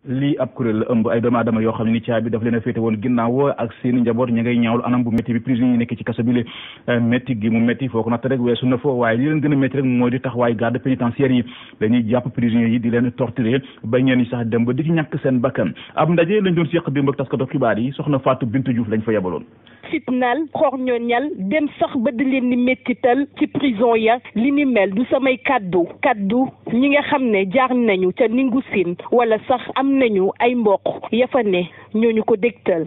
lii ab kuréel la ëmb ay doomu aadama yoo xam ne ni caabi daf leen a féete woon ginnaaw ak seen njaboot ña ngay ñaawlu anam bu métti bi prison yi nekk ci kaso bi le métti gi mu métti foo ko natt rek weesu na fo waaye li leen gën a métti rek mooy di taxawaay garde pénitentiaire yi dañuy jàpp prisonniers yi di leen torturer ba ñeen ñi sax dem ba di ci ñàkk seen bakkan ab ndaje lañ doon seq démb ak taskatu xibaar yi soxna Fatou Bintou Diouf lañ fa yebaloon. fitnaal xorñoñal dem sax ba di leen di méttital ci prison ya li ni mel du samay kaddu ñi nga xam ne jaar nañu ca Ningu Sine wala sax am nañu ay mbokk ya fa ne ñooñu ko dégtal.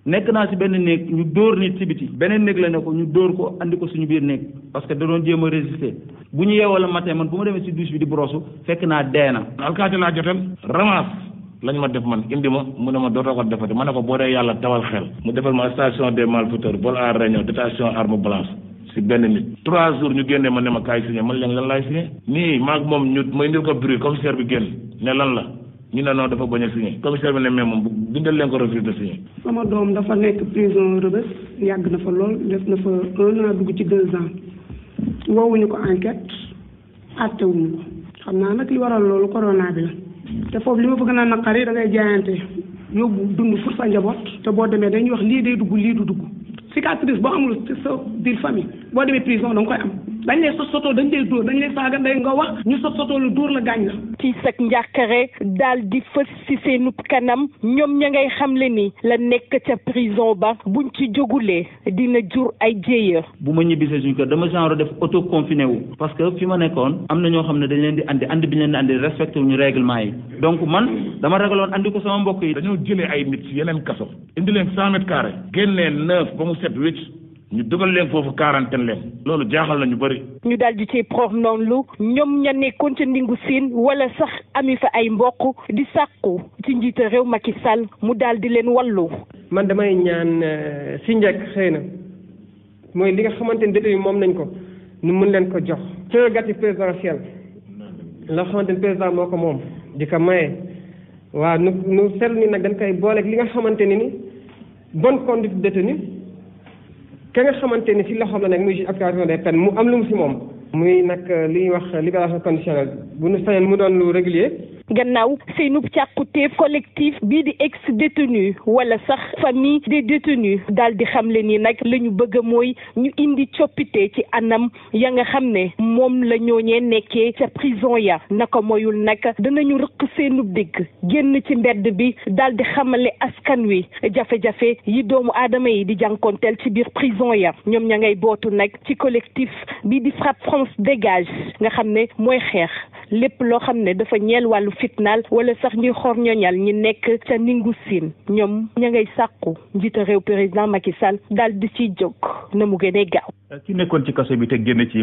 nekk naa ci benn néeg ñu dóor nit ci biti beneen néeg la ne ko ñu dóor ko andi ko suñu biir néeg parce que da doon jéem a résister bu ñu yeewoo la matin man bu ma demee ci douche bi di brosu fekk naa dee na. alkaati laa jotal ramasse lañ ma def man indi ma mu ne ma dootoo ko defati ma ne ko boo dee yàlla tawal xel mu defal ma station des malfaiteurs vol à réunion détention arme blanche si benn nit 3 jours ñu génnee ma ne ma kaay signé man leen lan laay signé nii maag moom ñu ma indil ko bruit commissaire bi génn ne lan la ñu ne non dafa bañ a signé commissaire bi ne mais moom bindal leen ko refus de signé. sama doom dafa nekk prison Rebeuss yàgg na fa lool def na fa 1 an dugg ci 2 ans woowuñu ko enquête àttewuñu ko xam naa nag li waral loolu corona bi la te foofu li ma bëgg naa naqari da ngay jaayante yóbbu dund pour sa njaboot te boo demee dañuy wax lii day dugg lii du dugg cicatrice boo amul ci sa biir famille boo demee prison da nga koy am dañ lay sotoo dañ lay dóor dañ lay saaga ndey nga wax ñu sotoo lu dóor la gaañ la. ci sag njàqare daal di fës ci seenub kanam ñoom ña ngay xamle ni la nekk ca prison ba buñ ci jógulee dina jur ay jéeya. bu ma ñibbisee suñu kër dama genre def auto confiné wu parce que fi ma nekkoon am na ñoo xam ne dañ leen di andi bi ñu leen di andi respecté wuñu règlement yi donc man dama ragaloon andi ko sama mbokk yi. dañoo jëlee ay nit ci yeneen kaso indi leen 100 mètres carrés génnee 9 ba mu set wécc ñu dugal leen foofu quarantaine leen loolu jaaxal na ñu bëri. ñu daal di ci prox noonu lu ñoom ña nekkoon ca Ningu Sine wala sax ami fa ay mbokk di sàkku ci njiite réew Macky Sall mu daal di leen wallu. man damay ñaan si njëkk xëy na mooy li nga xamante ni détenu moom nañ ko nu mën leen ko jox. prérogative présidentielle la xamante ni président moo ko moom di ko maye waaw nu seetlu ni nag dañ koy booleeg li nga xamante ni bonne conduite détenu ka nga xamante ni si loxoom la nekk muy juge application des peines mu am lu mu si moom muy nag li ñuy wax libération conditionnelle bu nu sañoon mu doon lu régulier. gannaaw seenub càkkutéef collectif bii di ex détenu wala sax famille des détenus daal di xamle ni nag la ñu bëgg mooy ñu indi coppite ci anam ya nga xam ne moom la ñooñee nekkee ca prison ya naka moyul nag danañu rëq seenub digg génn ci mbedd bi daal di xamale askan wi jafe-jafe yi doomu aadama yi di jànkonteel ci biir prison ya ñoom ña ngay bootu nag ci collectif bii di FRAPP France dégage nga xam ne mooy xeex lépp loo xam ne dafa ñeel wàllu fitnaal wala sax ñuy xor ñoñal ñi nekk ca Ningu Sine ñoom ña ngay sàkku njiite réew président Macky Sall daal di ciy jóg na mu gënee gaaw. ki nekkoon ci kaso bi te génn ci